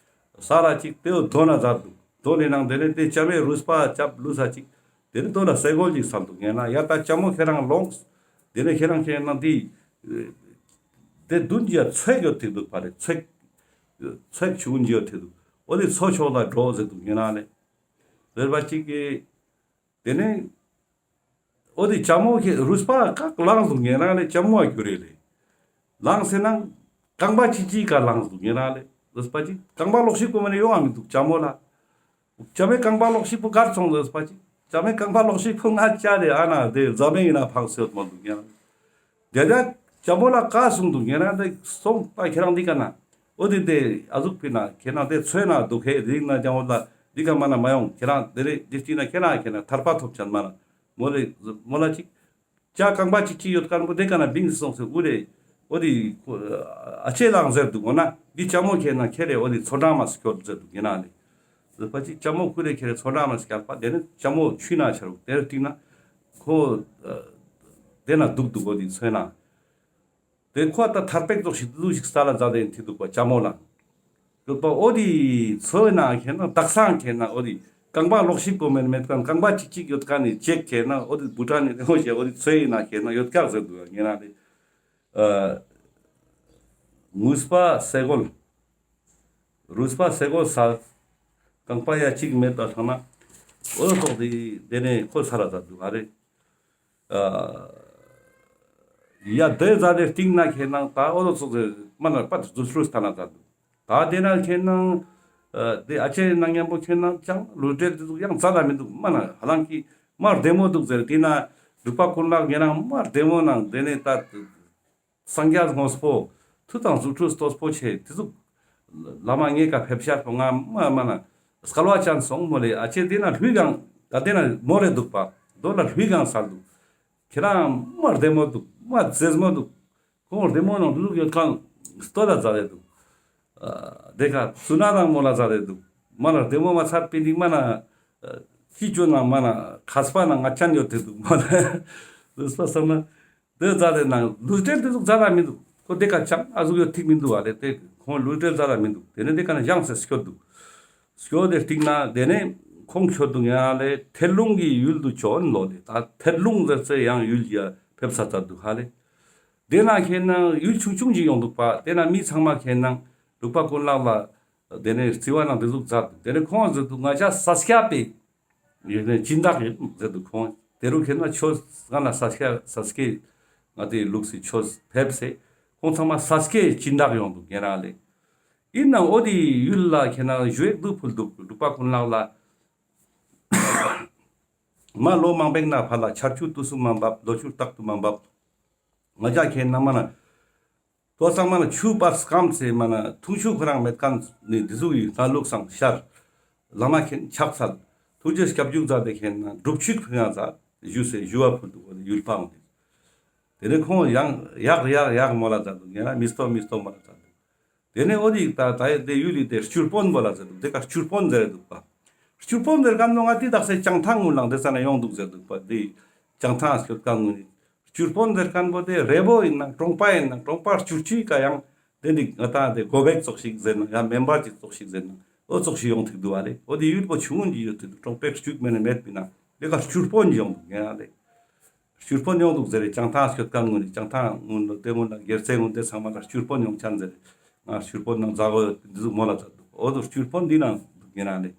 ས་ར་ཅིག་དེའོ་དོ་ན་ཟ་འདུག། དོ་ནི་ནང་དེ་ནས་དེ་ལྕམ་མོའི་རུས་པ་ཅབ་ལུས་ས་ཅིག། དེ་ནས་དོ་ན་སེ་གོལ་ཅིག་སལ་འདུག་ཡིན་ན་ཡ་ད་ལྕམ་མོ་ཁྱེད་རང་ལོངས། དེ་ནས་ཁྱེད་རང་ཁྱེད་རང་དེ། དེ་དུན་གྱི་ཚོས་ཡོད་ཐིག་འདུག་པ་རེད། ཚོས། ཚོས་ཆུ་འུན་གྱི་ཡོད་ཐིག་འདུག། འོ་དེ་ཚོས་ཆོག་ལ་འགྲོ་ཟེར་འདུག་ཡིན་ན་ལེ། ཟེར་བ་ཅིག་གི། དེ་ནས། འོ་དེ་ལྕམ་མོ་ཁྱེད་རུས་པ་ཀག་ལངས་འདུག་ཡིན་ན་ལེ་ལྕམ་མོ་ཨ་གྱུར་རེ་ལེ། ལངས་ཟེར་ན། རྐང་པ་ཅིག་ཅིག་ཀ་ལངས་འདུག་ཡིན་ན་ལེ། རུས་པ་ཅིག་རྐང་པ་ལོག་ཤིག་པོ་མ་ནས་ཡོང་ང་མི་འདུག་ལྕམ་མོ་ལ། ལྕམ་མོའི་རྐང་པ་ལོག་ཤིག་པོ་གར་སོང་ཟེར་པ་ཅིག། ལྕམ་མོའི་རྐང་པ་ལོག་ཤིག་པོ་ང་ཅག་དེ་ཨ་ན་དེ་རྫ་མའི་ཡིན་ན་ཕངས་སེ་ཡོད་མ་འདུག་ཡང་། དེ་ད་ལྕམ་མོ་ལ་བཀའ་གསུངས་འདུག་ཡང་ན་དེ་སོང་པ་ཁྱེད་རང་འདི་ག་ན། འོ་དེ་དེ་ཨ་ཟུག་པི་ན་ཁྱེད་རང་དེ་ཚོས་ན་འདུག་ཧེ་རིག་ན་ལྕམ་མོ་ལ་འདི་ག་མ་ན་མ་ཡོང་ཁྱེད་རང་དེ་རེ་དེ་སྟིང་ན་ཁྱེད་རང་ཁྱེད་ན་ཐར་པ་ཐོབ་ཅན་མ་ན་མོ་ལེ་མོ་ལ་ཅིག། ལྕགས་རྐང་པ་ཅིག་ཅིག་ཡོད་མཁན་པོ་དེ་ཀ་ན་བིང་སོང་སེ་འུ་རེ། འོ་དེ་ཨ་ཅེ་ལང་ཟེར་འདུག་འོ་ན་འདི་ལྕམ་མོ་ཁྱེད་ན་ཁྱེད་རེ་འོ་དེ་ཚོ་འགྲམ་མ་སྐྱོད་ཟེར་འདུག་ཡིན་ན་ལེ། ཟེར་པ་ཅིག་ལྕམ་མོ་ཁུ་རེ་ཁྱེད་རེ་ཚོ་འགྲམ་མ་སྐྱོད་པ་དེ་ནས་ལྕམ་མོ་ཆུ་ན་ཆ་རུག་དེར་སྟིང་ན་ཁོ། དེ་ན་འདུག་འདུག་འོ་དེ་ཚོས་ན། དེ་ཁོ་ད་ཐར་པེག་ཙོགས་ཤིག་ལུས་ཤིག་ས་ལ་མཛད་དེ་ཐི་འདུག་པ་ལྕམ་མོ་ལ། ཡོད་པ་འོ་དེ་ཚོས་ན་ཁྱེད་ན་དག་སང་ཁྱེད་ན་འོ་དེ་རྐང་པ་ལོག་ཤིག་པོ་མེད་མེད་མཁན་རྐང་པ་ཅིག་ཅིག་ཡོད་མཁན་ནི་ཅེག་ཁྱེད་ན་འོ་དེ་བུ་ཊན་ནི་དེ་འོ་ཞེ་འོ་དེ་ཚོས་ཡིན་ན་ཁྱེད་ན་ཡོད་ཀྱག་ཟེར་འདུག་ཡ་ངེ་ན་དེ། ངུས་པ་སེ་གོལ། རུས་པ་སེ་གོལ་ས། རྐང་པ་ཡ་ཅིག་མེད་པ་ཐང་ན། འོ་ཐོག་དེ་དེ་ནས་ཁོ་ས་ལ་ད་འདུག་ཨ་རེ། ཡ་དེ་ཟ་དེ་སྟིང་ན་ཁྱེད་ནང་ད་འོ་ལོ་ཚོགས་ཟེར་མ་ན་པད་རྫུ་འཕྲུལ་སྟན་ན་ད་འདུག། ད་དེ་ན་ཁྱེད་ནང་དེ་ཨ་ཅེ་ནང་མཉམ་པོ་ཁྱེད་ནང་ཅང་ལུས་འབྲེལ་དེ་ཚོ་ཡང་རྩ་ལ་མི་འདུག་མ་ན་ཧ་ལང་གི་མ་བདེ་མོ་འདུག་ཟེར་དེ་ན་འབྲུག་པ་ཀུན་ལེགས་ངེ་ནང་མ་བདེ་མོ་ནང་དེ་ནས་ད་སངས་རྒྱས་དངོས་པོ་མཐུ་དང་རྫུ་འཕྲུལ་སྟོབས་པོ་ཆེ་དེ་ཚོ་བླ་མ་ངེ་ཀ་ཕེབས་ཤར་པོ་ང་མ་མ་ན་སྐལ་བ་ཅན་སོང་མོ་ལེ་ཨ་ཅེ་དེ་ན་ལྷུས་གང་ད་དེ་ན་མོ་རེ་འདུག་པ་དོ་ན་ལྷུས་གང་སལ་འདུག། ཁྱེད་རང་མ་བདེ་མོ་འདུག་མ་མཛེས་མོ་འདུག། ཁོང་བདེ་མོ་ནང་འདུག་ཡོད་ཁང་སྟོད་ལ་མཛད་དེ་འདུག། དེ་ཁ་ཚུ་ན་དང་མོ་ལ་མཛད་དེ་འདུག། མ་ལ་བདེ་མོ་མ་ཚར་པའི་འདུག་མ་ན། ཅི་ཅོ་ན་མ་ན་མཁས་པ་ན་ང་ཅན་ཡོད་དེ་འདུག་མ་ན། ལུས་པ་བསམ་ན། དེ་མཛད་དེ་ན་ལུས་འབྲེལ་དེ་ཚོ་མཛད་ལ་མི་འདུག་ཁོ་དེ་ཁ་ཅང་ཨ་ཟུག་ཡོད་ཐིག་མི་འདུག་ཨ་ལེ་དེ་ཁོང་ལུས་འབྲེལ་མཛད་ལ་མི་འདུག་དེ་ནས་དེ་ཁ་ན་བཞེངས་སེ་སྐྱོད་འདུག། སྐྱོད་དེ་སྟིང་ན་དེ་ནས་ཁོང་ཁྱོད་དུ་ངེ་ལེ་ཐེར་ལུང་གི་ཡུལ་དུ་བྱོན་ལོ་ལེ། ད་ཐེར་ལུང་ཟེར་ཚེ་ཡང་ཡུལ་ཡ་ཕེབས་ས་ཚར་འདུག་ཧ་ལེ། དེ་ན་ཁྱེད་ན་ཡུལ་ཆུང་ཆུང་ཅིག་ཡོང་འདུག་པ། དེ་ན་མི་ཚང་མ་ཁྱེད་ན་འབྲུག་པ་ཀུན་ལེགས་ལ་དེ་ནས་རྩི་བ་ན་དེ་ཟུག་མཛད་འདུག། དེ་ནས་ཁོང་ཟེར་འདུག་ང་ཅག་ས་སྐྱ་པའི་ཡུལ་ནས་སྦྱིན་བདག་ཡིན་ཟེར་འདུག་ཁོང་། དེ་རུ་ཁྱེད་ན་ཆོས་ང་ན་ས་སྐྱ་ས་སྐྱའི་ང་དེ་ལུགས་སི་ཆོས་ཕེབས་སེ་ཁོང་ཚང་མ་ས་སྐྱའི་སྦྱིན་བདག་ཡོང་འདུག་ངེ་རང་ལེ། ཡིན་ནའང་འོ་དེ་ཡུལ་ལ་ཁྱེད་ན་ཞུ་ཡིག་འདུག་ཕུལ་འདུག་འབྲུག་པ་ཀུན་ལེགས་ལ། མ་ལོ་མང་པོའི་ནང་ཕར་ལ་ཆར་ཆུ་དུས་སུ་མ་འབབ། ལོ་ཕྱུགས་རྟག་ཏུ་མ་འབབ། ང་ཅག་ཁྱེད་ན་མ་ན། ལྟོ་ཚང་མ་ན་ཆུ་པར་སྐམ་སེ་མ་ན་འཐུང་ཆུ་ཁོ་རང་མེད་མཁན་ནི་འདི་ཟུག་ཡིན་ན་ལུགས་སང་ཤར། བླ་མ་ཁྱེད་ཕྱག་འཚལ། ཐུགས་རྗེ་སྐྱབས་འཇུག་མཛད་དེ་ཁྱེད་ན་སྒྲུབ་ཆུག་ཕུལ་ཡང་མཛད་ཞུ་སེ་ཞུ་བ་ཕུལ་འདུག་གོ་ཡུལ་པའང་དེ། དེ་ནས་ཁོང་ཡང་ཡག་ཡག་ཡག་མོ་ལ་མཛད་འདུག་ངེ་ན་མི་སྟོ་མི་སྟོ་མོ་ལ་མཛད་འདུག། དེ་ནས་འོ་དེ་ད་ད་དེ་ཡུལ་ལི་དེ་སྐྱུར་པོན་པོ་ལ་ཟེར་འདུག། དེ་ཀ་སྐྱུར་པོན་ཟེར་འདུག་པ། སྐྱུར་པོན་ཟེར་མཁན་ནོ་ང་དེ་དག་སེ་བྱང་ཐང་ངུན་ལང་དེ་ས་ན་ཡོང་འདུག་ཟེར་འདུག་པ། དེ་བྱང་ཐང་སྐྱོད་མཁན་ངུན་ནི་སྐྱུར་པོན་ཟེར་མཁན་པོ་དེ་རེ་བོ་ཡིན་ན་གྲོང་པ་ཡིན་ན་གྲོང་པ་སྐྱུར་ཆུའི་ཀ་ཡང་དེ་འདི་ང་ད་དེ་གོ་བེག་ཙོགས་ཤིག་ཟེར་ན་ཡང་མེམ་བར་ཅིག་ཙོགས་ཤིག་ཟེར་ན་འོ་ཙོགས་ཤིག་ཡོང་ཐུག་འདུག་བ་ལེ། འོ་དེ་ཡུལ་པོ་ཆུང་ངུན་གྱི་ཡོད་དེ་འདུག། གྲོང་པའི་སྐྱུག་མེད་ན་མེད་པ་ཡིན་ན་དེ་ཀ་སྐྱུར་པོན་ཡོང་འདུག་ངེ་ན་ལེ། སྐྱུར་པོན་ཡོང་འདུག་ཟེར་རེ་བྱང་ཐང་སྐྱོད་མཁན་ངུན་ནི་བྱང་ཐང་ངུན་ལ་དེ་ངུན་ལ་སྒེར་རྩེ་ངུན་དེ་ཚང་མ་ལ་སྐྱུར་པོན་ཡོང་ཆན་ཟེར་རེ་ང་སྐྱུར་པོན་ནང་མཛའ་བོ་འདི་ཟུག་མོ་ལ་མཛད་འདུག། འོ་དུ་སྐྱུར་པོན་འདི་ནང་འདུག་ངེ་ན་ལེ།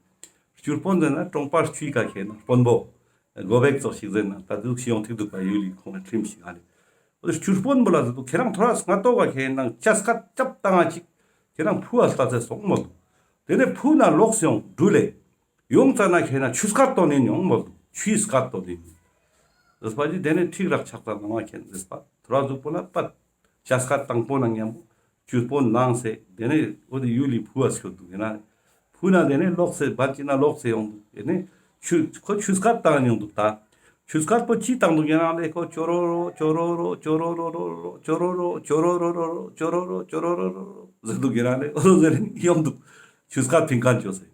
སྐྱུར་པོན་ཟེར་ན་གྲོང་པ་སྐྱུའི་ཀ་ཁེ་ན་དཔོན་པོ། གོ་བེག་ཙོགས་ཤིག་ཟེར་ན་ད་དུག་ཤི་ཡོང་ཐིག་དུག་པ་ཡུལ་ལི་ཁོང་ཁྲིམས་ཤིག་ཨ་ལེ། འོ་དེ་ཆུ་དཔོན་པོ་ལ་ཟེར་དུག་ཁྱེ་རང་ཐོ་རས་སྔ་ཏོག་ག་ཁྱེ་རང་ཅ་སྐད་ཅབ་བཏང་ང་ཅིག་ཁྱེ་རང་ཕུ་བ་ལྟ་ཚེ་སོང་མོལ་དུག་དེ་ནས་ཕུ་ན་ལོགས་སེ་ཡོང་འགྲུལ་ལེ། ཡོང་ཙ་ན་ཁྱེ་རང་ཆུ་སྐད་ཏོན་ནིན་ཡོང་མོལ་དུག་ཆུའི་སྐད་ཏོན་ནིན། ཟེར་པ་ཅིག་དེ་ནས་ཁྲིག་རག་ཆགས་ཙ་ན་ང་ཁྱེ་རང་ཟེར་པ་ཐོ་རས་ཟུག་པོ་ལ་པད། ཅ་སྐད་དང་པོ་ན་ཉམ་པོ་ཆུ་དཔོན་ལངས་སེ་དེ་ནས་འོ་དེ་ཡུལ་ལི་ཕུ་བ་སྐྱོད་དུག་ཡིན་ན། ཕུ་ན་དེ་ནས་ལོགས་སེ་བར་ཅིག་ན་ལོགས་སེ་ཡོང་དུག་དེ་ནས་ཆུ་ཁོ་ཆུ་སྐད་བཏང་ཡོང་དུག་ད། ཆུ་སྐད་པོ་ཅི་བཏང་དུག་ཡིན་ན་ལེ་ཁོ་ཅོ་རོ་རོ་ཅོ་རོ་རོ་ཟེར་དུག་ཡིན་ན་ལེ་འོ་ཟེར་ཡོང་དུག་ཆུ་སྐད་ཕིང་ཁན་ཅོས་སེ།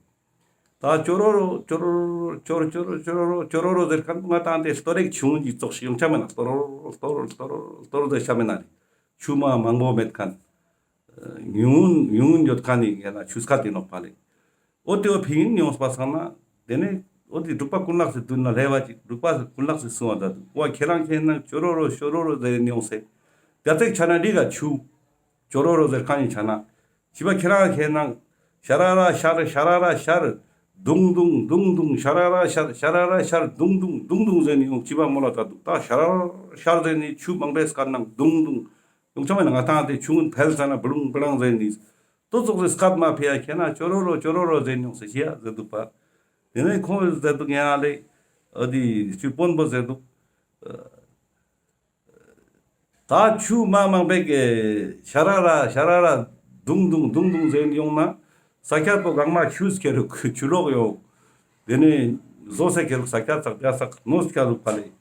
ད་ཅོ་རོ་རོ་ཅོ་རོ་རོ་ཅོ་རོ་ཅོ་རོ་ཅོ་རོ་ཅོ་རོ་ཅོ་རོ་ཅོ་རོ་ཅོ་རོ་ཅོ་རོ་ཅོ་རོ་ཟེར་ཁན་ང་ཏང་དེ་སྟོད་རེག་ཆུང་ངུན་ཅིག་ཙོགས་ཤིག་ཡོང་ཆ་མེད་ན་སྟོ་རོ་རོ་སྟོ་རོ་སྟོ་རོ་སྟོ་རོ་ཟེར་ཆ་མེད་ན་ལེ། ཆུ་མ་མང་པོ་མེད་ཁན། ཉུང་ངུན་ཉུང་ངུན་ཡོད་ཁན་ནི་ཡང་ན་ཆུ་སྐད་དེ་ནོག་པ་ལེ། འོ་དེ་བོ་ཕིང་ཡོང་སྤ་སང་ན་དེ་ནས་འོ་དེ་འབྲུག་པ་ཀུན་ལེགས་སི་མདུན་ན་ལེབ་བ་ཅིག་འབྲུག་པ་ཀུན་ལེགས་སི་གསུང་བ་མཛད་དུག་འོ་ཁྱེ་རང་ཁྱེ་ན་ཅོ་རོ་རོ་ཅོ་རོ་རོ་ཟེར་ཡོང་སེ། དེ་ཙེག་ཆ་ན་འགྲིག་ག་ཆུ། ཅོ་རོ་རོ་ཟེར་ཁན་ནི་ཆ་ན། ཅི་བ་ཁྱེ་རང་ཁྱེ་ན། ཤ་ར་ར་ཤར་ཤ་ར་ར་ཤར། དུང་དུང་དུང་དུང་ཤ་ར་ར་ཤར་ཤ་ར་ར་ཤར་དུང་དུང་དུང་དུང་ཟེར་ནི་ཡོང་ཅི་བ་མོལ་ལ་ད་དུག་ད་ཤ་ར་ར་ཤར་ཟེར་ནི་ཆུ་མང་པོའི་སྐད་ནང་དུང་དུང་། ཡོང་ཆ་མེད་ན་ང་ཏང་དེ་ཆུ་ངུན་ཕེལ་ཙ་ན་བླུང་བླང་ཟེར་ནི། ཏོ་ཙོགས་སི་སྐད་མ་ཕི་ཡ་ཁྱེ་ན་ཅོ་རོ་རོ་ཅོ་རོ་རོ་ཟེར་ནི་ཡོང་སེ་ཤི་ཡ་ཟེར་དུག་པ། དེ་ནས་ཁོང་ཟེར་དུག་ཡང་ལེ། འོ་དེ་ཆུ་དཔོན་པོ་ཟེར་དུག་ད་ཆུ་མ་མང་པོའི་ཤ་ར་ར་ཤ་ར་ར་དུང་དུང་དུང་དུང་ཟེར་ཡོང་ན། ས་ཆ་པོ་གང་མ་ཆུ་སྐྱེ་རུག་ཆུ་ལོག་ཡོང་། དེ་ནས་བཟོ་སེ་སྐྱེ་རུག་ས་ཆ་ཙག་ཅ་ཙག་ནོ་སྐྱ་རུག་པ་ལེ།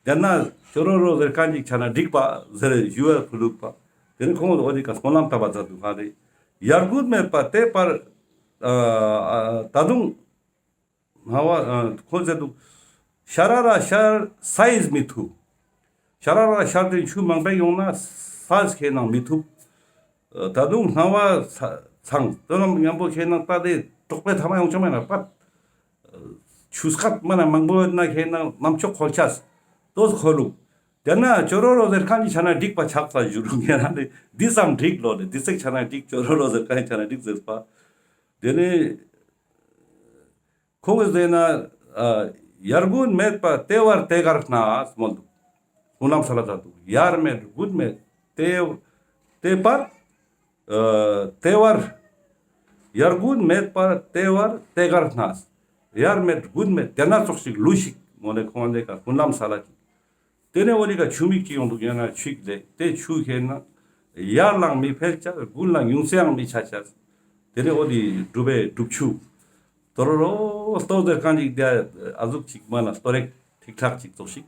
དེ་ན་ཅོ་རོ་རོ་ཟེར་ཁན་ཅིག་ཆ་ན་འགྲིག་པ་ཟེར་ཞུ་བ་ཕུལ་ལུག་པ། དེ་ནས་ཁོང་འོ་དེ་ཀ་སྨོན་ལམ་བཏབ་པ་མཛད་དུག་ཧ་ལེ། ཡར་རྒུད་མེད་པ་དེ་བར། ད་དུང་། སྣང་བ་ཁོ་ཟེར་དུག་ཤ་ར་ར་ཤར་སའིས་མི་ཐུབ། ཤ་ར་ར་ཤར་དེ་ཆུ་མང་པོ་ཡོང་ན་སའིས་ཁྱེ་ན་མི་ཐུབ། ད་དུང་སྣང་བ་ཚང་དོ་ནམ་ཉམ་པོ་ཁྱེ་ན་ད་དེ་དོག་པའི་ཐ་མ་ཡོང་ཆ་མེད་ན་པ། ཆུ་སྐད་མ་ན་མང་པོ་ཡོད་ན་ཁྱེ་ན་ནམ་ཆོག་ཁོལ་ཆས། ཏོ་ཁོལ་ལུག་དེ་ན་ཅོ་རོ་རོ་ཟེར་ཁན་ཅིག་ཆ་ན་འགྲིག་པ་ཆགས་ས་ཞུ་རུག་ཡང་ན་འདི་ཙམ་འགྲིག་ལོ་ལེ། འདི་ཙེག་ཆ་ན་འགྲིག་ཅོ་རོ་རོ་ཟེར་ཁན་ཆ་ན་འགྲིག་ཟེར་པ། དེ་ནས། ཁོང་གི་ཟེར་ན། ཡར་རྒུད་མེད་པ་དེ་བར་དེ་གར་སྣང་མོལ་དུག་སྨོན་ལམ་སལ་ལ་མཛད་དུག་ཡར་མེད་རྒུད་མེད་དེ་དེ་བར། དེ་བར། ཡར་རྒུད་མེད་པ་དེ་བར་དེ་གར་སྣང་། ཡར་མེད་རྒུད་མེད་དེ་ན་ཙོགས་ཤིག་ལུས་ཤིག་མོལ་ལེ་ཁོང་ལེ་ཀ་སྨོན་ལམ་སལ་ལ་ཅིག་དེ་ནས་འོ་དེ་ཀ་ཆུ་མིག་ཅིག་ཡོང་དུག་ཡང་ན་ཆུ་ལེ་དེ་ཆུ་ཁྱེ་ན་ཡར་ལའང་མི་ཕེལ་ཆ་རྒུད་ལ་ཉུང་སེའང་མི་ཆ་ཆ། དེ་ནས་འོ་དེ་སྒྲུབ་པའི་སྒྲུབ་ཆུ། ཏོ་རོ་རོ་སྟོ་ཟེར་ཁན་ཅིག་དེ་ཨ་ཟུག་ཅིག་མ་ན་སྟོད་རེག་ཐིག་ཐག་ཅིག་ཙོགས་ཤིག་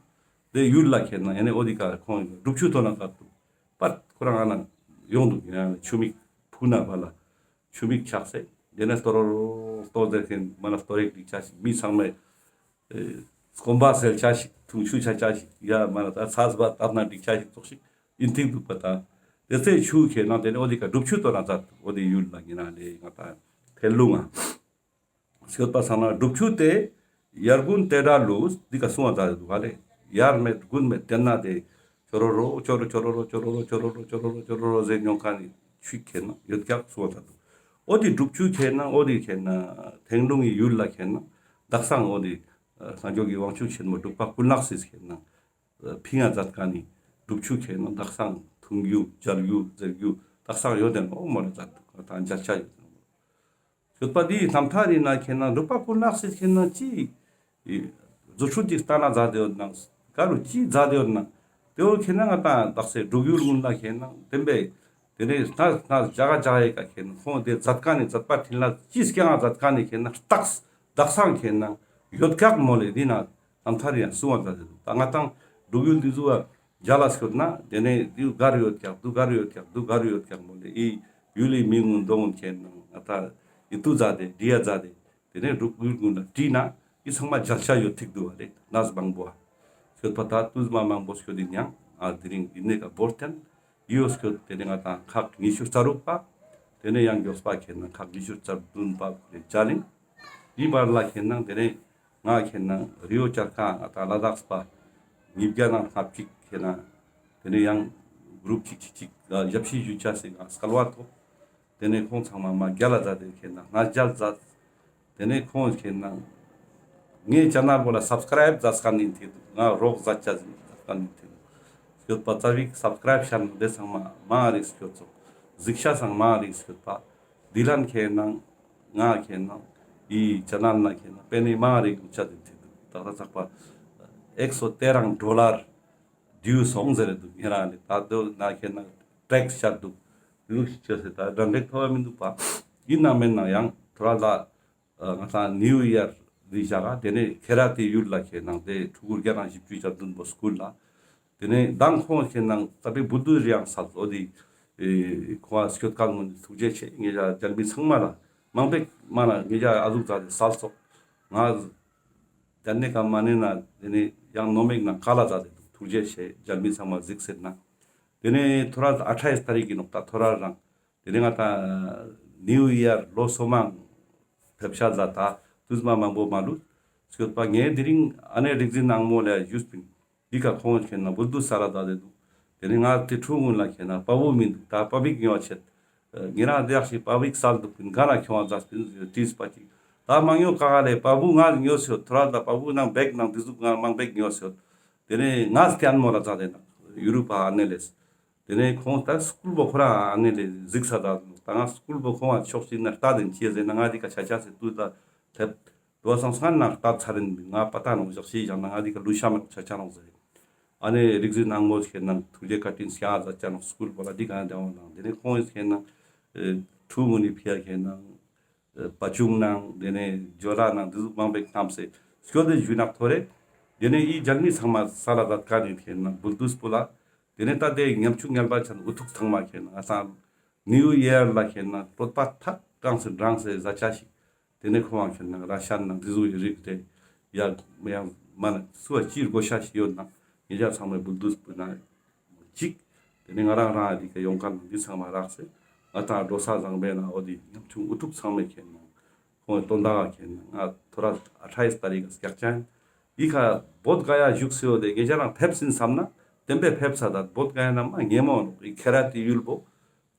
དེ་ཡུལ་ལ་ཁྱེ་ན་ཡང་ནས་འོ་དེ་ཀ་ཁོང་སྒྲུབ་ཆུ་ཐོན་ན་ཀ་དུག་པད་ཁོ་རང་ཨ་ན་ཡོང་དུག་ཡང་ཆུ་མིག་ཕུ་ན་བ་ལ་ཆུ་མིག་ཆགས་སེ་དེ་ནས་ཏོ་རོ་རོ་སྟོ་ཟེར་ཁན་མ་ན་སྟོད་རེག་ཐིག་ཆ་ཤིག་མི་ཚང་མས། སྐོམ་པ་སེལ་ཆ་ཞིག་འཐུང་ཆུ་ཆ་ཆ་ཞིག་ཡ་མ་ན་ད་ཚ་བ་བཏབ་ན་འགྲིག་ཆ་ཞིག་ཙོགས་ཤིག་ཡིན་ཐིག་དུག་པ་ད། དེ་ཚེ་ཆུ་ཁྱེ་ན་དེ་ནས་འོ་དེ་ཀ་སྒྲུབ་ཆུ་ཐོན་ན་མཛད་དུག་འོ་དེ་ཡུལ་ལ་ཉེ་ན་ལེ་ང་ད་ཐལ་ལུང་ང་། སྐྱོད་པ་སང་ན་སྒྲུབ་ཆུ་དེ་ཡར་རྒུད་དེ་འདྲ་ལུས་འདི་ཀ་གསུང་བ་མཛད་དུག་ག་ལེ། ཡར་མེད་རྒུད་མེད་དེ་ན་དེ་ཅོ་རོ་རོ་ཅོ་རོ་ཅོ་རོ་རོ་ཅོ་རོ་རོ་ཅོ་རོ་རོ་ཅོ་རོ་རོ་ཟེར་ཡོང་ཁན་ནི་ཆུ་ཁྱེ་ན་ཡོད་ཀྱག་གསུང་བ་མཛད་དུག་འོ་དེ་སྒྲུབ་ཆུ་ཁྱེ་ན་འོ་དེ་ཁྱེ་ན་ཐལ་ལུང་གི་ཡུལ་ལ་ཁྱེ་ན་དག་སང་འོ་དེ། སངས་རྒྱས་ཀྱི་དབང་ཕྱུག་ཆེན་མོ་འབྲུག་པ་ཀུན་ལེགས་སི་ཁྱེ་ན། ཕིང་ང་མཛད་ཁན་ནི་སྒྲུབ་ཆུ་ཁྱེ་ན་དག་སང་འཐུང་རྒྱུ་མཇལ་རྒྱུ་ཟེར་རྒྱུ་དག་སང་ཡོད་དེ་ནོ་མོལ་ལ་མཛད་དུག་ད་མཇལ་ཆ་ཡོད་དེ་ནོ། ཡོད་པ་དེའི་རྣམ་ཐར་ཡིན་ན་ཁྱེ་ན་འབྲུག་པ་ཀུན་ལེགས་སི་ཁྱེ་ན་ཅི། རྫུ་འཕྲུལ་ཅིག་བསྟན་ན་མཛད་དེ་ཡོད་ན་ག་རུ་ཅི་མཛད་དེ་ཡོད་ན། དེ་བོ་ཁྱེ་ན་ང་ད་དག་སེ་འབྲུག་ཡུལ་ཀུན་ལ་ཁྱེ་ན་བསྟན་པའི། དེ་ནས་སྣ་སྣ་རྒྱ་ག་རྒྱ་ཡི་ཀ་ཁྱེ་ན་ཁོང་དེ་མཛད་ཁན་ནི་མཛད་པ་འཕྲིན་ལས་ཅི་སྐྱེ་ང་མཛད་ཁན་ནི་ཁྱེ་ན་རྟགས་དག་སང་ཁྱེ་ན་ཡོད་ཀྱག་མོལ་ལེ་འདི་ན་རྣམ་ཐར་ཡང་གསུང་བ་མཛད་དེ་དུག་ད་ང་དང་འབྲུག་ཡུལ་འདི་ཟུ་བ་རྒྱ་ལ་སྐྱོད་ན་དེ་ནས་འདི་ག་རུ་ཡོད་ཀྱག་འདུ་ག་རུ་ཡོད་ཀྱག་འདུ་ག་རུ་ཡོད་ཀྱག་མོལ་ལེ་ཨི་ཡུལ་ལི་མི་ངུན་དོང་ངུན་ཁྱེ་ན་ང་ད་ཨི་ཏུ་མཛད་དེ་འདི་ཡ་མཛད་དེ། དེ་ནས་འབྲུག་ཡུལ་ཀུན་ལ་དྲིས་ན་ཨི་ཚང་མ་མཇལ་ཆ་ཡོད་ཐིག་འདུག་བ་རེད། གནས་མང་པོ་ཨ། སྐྱོད་པ་ད་དུས་མ་མང་པོ་སྐྱོད་དེ་ཡང་ཨ་དེ་རིང་ཡིན་ནས་ཀ་བོར་ཐེན་ཡོད་སྐྱོད་དེ་ནས་ང་དང་ཁག་ཉི་ཤུ་རྩ་དྲུག་པ། དེ་ནས་ཡང་མགྱོགས་པ་ཁྱེད་ན་ཁག་ཉི་ཤུ་རྩ་བདུན་པ་ཁོ་རེ་མཇལ་ཡིན། འདི་བར་ལ་ཁྱེད་ན་དེ་ནས་ང་ཁྱེད་ན་རི་བོ་བྱ་དཀར་ང་དང་ལ་དྭགས་པ་ཉིས་བརྒྱ་ནང་ལྔ་བཅུ་ཁྱེད་ན་དེ་ནས་ཡང་གུ་རུབ་གཅིག་གཅིག་གཅིག་ཞབས་ཕྱི་ཞུ་ཆ་སི་ང་སྐལ་བ་ཐོབ། དེ་ནས་ཁོང་ཚང་མ་མ་རྒྱ་ལ་མཛད་དེ་ཁྱེད་ན་ང་རྒྱལ་མཛད། དེ་ནས་ཁོང་ཁྱེད་ན་ ངའི་ཆེ་ནལ་བོ་ལ་སབ་སི་ཀ་རབ་ཛད་ཁན་ཨིན་ཐིག་དུག། ང་རོགས་ཛད་ཅེས་ཨིན་ཁན་ཨིན་ཐིག་དུག། སྐྱོད་པ་ཙ་པིག་སབ་སི་ཀ་རབ་ཤར་ན་དེ་ཚང་མ་མང་རིག་སྐྱོད་ཚོགས། གཟིགས་ཤེས་སང་མང་རིག་སྐྱོད་པ། དི་ལན་ཁེ་ནང་ང་ཁེ་ནང་འི་ཆེ་ནལ་ནང་ཁེ་ནང་པེ་ནེ་མང་རིག་ཅེས་ཨིན་ཐིག་དུག། ད་ད་ཚག་པ་ཨེག་སོ་ཏེ་རང་ཌོ་ལར་ཌིའུ་སོང་ཟེར་རེ་དུག། ཉེ་རང་ལེ་ད་དོ་ན་ཁེ་ནང་ཊེགས་ཤར་དུག། ལུགས་ཅེས་ཟེར་ད་དྲན་རེག་ཐོབ་མི་དུག་པ། ཨིན་ན་མེན་ན་ཡང་ཐོ་རེ་ལ་ང་ཏང་ནིའུ་ཡར་རི་ཞག་ག་དེ་ནེ་ཁེ་ར་ཏི་ཡུལ་ལ་ཁེ་ནང་དེ་ཕྲུ་གུ་བརྒྱ་དང་བཞི་བཅུ་ཞེ་བདུན་པོ་སྐུལ་ལ། དེ་ནེ་མདང་ཁོང་ཁེ་ནང་ད་པེ་བུལ་དུ་རི་ཡང་སལ་འོ་དི་ཁོང་སྐྱོད་ཁན་ངོ་ནི་ཐུགས་རྗེ་ཆེ། ངེ་ཞ་མཇལ་མི་ཚང་མ་ལ་མང་པོ་མ་ན་ངེ་ཞ་ཨ་ཟུག་ཛད་དེ་སལ་སོག། ང་དེ་ནེ་ཀ་མ་ནེ་ན་དེ་ནེ་ཡང་ནོ་མེག་ན་ཀ་ལ་ཛད་དེ་ཐུགས་རྗེ་ཆེ། མཇལ་མི་ཚང་མ་གཟིགས་ཟེར་ན། དེ་ནེ་ཐོ་རེ་ཨ་ཐྲ་ཡིས་ཏ་རིག་གི་ནོག་ད་ཐོ་རེ་རང་། དེ་ནེ་ང་ཏང་ནིའུ་ཡར་ལོ་སོ་མང་ཕེབས་ཤ་ཛད་ད་དུས་མ་མང་པོ་མ་ལུས། སྐྱོད་པ་ངའི་དེ་རིང་ཨ་ནེ་རིག་འཛིན་ནང་མོ་ལ་ཞུས་པིན། འི་ཀ་ཁོང་ཁེ་ནང་བུལ་དུ་སལ་ལ་ཛད་དེ་དུག། དེ་ནེ་ང་དེ་ཕྲུ་གུ་ལ་ཁེ་ནང་པ་བུ་མི་དུག། ད་པ་བིག་ཉོ་ཆེད། ཉེ་རང་དེ་ཡག་ཤི་པ་བིག་སལ་དུག་པིན་ག་ན་ཁྱོང་ང་ཛད་པིན་ཏིས་པ་ཅིག། ད་མ་ཉོ་ག་ག་ལེ། པ་བུ་ང་ཉོས་ཡོད། ཐོ་རེ་ད་པ་བུ་ནང་བེག་ནང་དེ་ཟུག་ང་མང་བེག་ཉོས་ཡོད། དེ་ནེ་ང་སྟན་མོ་ལ་ཛད་དེ་ནང་ཡུ་རུབ་ཨ་ནེ་ལེས། དེ་ནེ་ཁོང་ད་སྐུལ་བོ་ཁོ་རང་ཨ་ནེ་ལེ་གཟིགས་ས་ད་ད་ང་སྐུལ་བོ་ཁོང་ང་ཕྱོགས་ཅིག་ན་ལྟ་དེན་ཅི་ཟེར་ན་ང་འི་ཀ་ཆ་ཆ་ཟེར་དུས་ད་ལེབ། དོ་སང་སང་ན་ལྟ་ཚར་ཡིན་ང་པ་ཏ་ནོག་ཞག་ཤེས་ཀྱང་ན་ང་འི་ཀ་ལུས་ཤ་མེད་ཆ་ཆ་ནོག་ཟེར། ཨ་ནེ་རིག་འཛིན་ནང་མོ་ཁེ་ནང་ཐུགས་རྗེ་བཀའ་དྲིན་སྐྱོང་ཛད་ཅ་ནོག་སྐུལ་བོ་ལ་འི་ཀ་ཡང་དེ་བོ་ནང་དེ་ནེ་ཁོང་ཁེ་ནང་ཕྲུ་གུ་ནི་ཕི་ཡ་ཁེ་ནང་པ་ཆུང་ནང་དེ་ནེ་ཇོ་ལ་ནང་དེ་ཟུག་མང་པོ་ཁམས་སེ་སྐྱོད་དེ་ཞུ་ནག་ཐོ་རེ། དེ་ནེ་འི་མཇལ་མི་ཚང་མ་སལ་ལ་ཛད་ཁན་ནི་ཁེ་ནང་བུལ་དུས་པོ་ལ། དེ་ནེ་ད་དེ་ཉམ་ཆུང་ངལ་བ་ཅན་འུ་ཐུག་ཚང་མ་ཁེ་ནང་ང་ཏང་ནིའུ་ཡར་ལ་ཁེ་ནང་གྲོད་པ་ཐག་གྲང་སེ་གྲང་སེ་ཟ་ཆ་ཞིག། དེ་ནེ་ཁོང་ཁེ་ནང་ར་ཤན་ནང་དེ་ཟུག་གི་རིགས་དེ་ཡ་ཡང་མ་ན་སུ་བ་ཅིར་གོ་ཤ་ཞིག་ཡོད་ན་ངེ་ཅག་ཚང་མའི་བུལ་དུས་པོ་ན་ཅིག། དེ་ནེ་ང་རང་རང་འི་ཀ་ཡོང་ཁན་འི་ཚང་མ་རག་སེ་ང་ཏང་འགྲོ་ས་བཟང་པོ་ན་འོ་དི་ཉམ་ཆུང་འུ་ཐུག་ཚང་མའི་ཁེ་ནང་ཁོང་དོན་དག་ཁེ་ནང་ང་ཐོ་རེ་ཨ་ཐྲ་ཡིས་ཏ་རིག་ག་སྐྱག་ཅན་འི་ཀ་བོད་ག་ཡ་བཞུགས་སེ་ཡོད་དེ་ངེ་ཅག་རང་ཕེབས་ཟིན་བསམ་ན་དེན་པའི་ཕེབས་ས་ད་བོད་ག་ཡ་ན་མ་ཉེ་མོ་ནོག་འི་ཁེ་ར་ཏི་ཡུལ་བོ།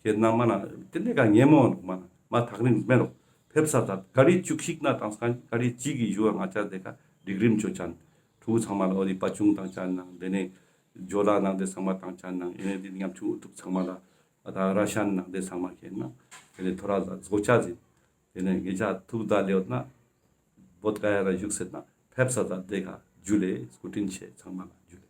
ཁེ་ནང་མ་ན་དེ་ནེ་ཀ་ཉེ་མོ་མ་ན་མ་ཐག་རིང་མེ་རོག་ཕེབས་ས་ད་ག་རི་བཅུ་གཅིག་ན་ཏང་ས་ག་རི་གཅིག་གི་ཞུ་བ་ང་ཅག་དེ་ཀ་སྒྲིག་རིམ་ཅོ་ཅན་ཕྲུ་གུ་ཚང་མ་ལ་འོ་དི་པ་ཆུང་ཏང་ཅན་ནང་དེ་ནེ་ཇོ་ལ་ནང་དེ་ཚང་མ་ཏང་ཅན་ནང་ཨེ་ནེ་དེ་ཉམ་ཆུང་འུ་ཐུག་ཚང་མ་ལ་ཨ་ད་ར་ཤན་ནང་དེ་ཚང་མ་ཁེ་ནང་དེ་ནེ་ཐོ་རེ་ད་ཛོ་ཆ་ཟིན། དེ་ནེ་ངེ་ཅག་ཐུག་ད་ལེ་ཡོད་ན་བོད་ག་ཡ་ལ་བཞུགས་སེ་ན་ཕེབས་ས་ད་དེ་ཀ་ཇུ་ལེ་སྐུ་དྲིན་ཆེ་ཚང་མ་ལ་ཇུ་ལེ།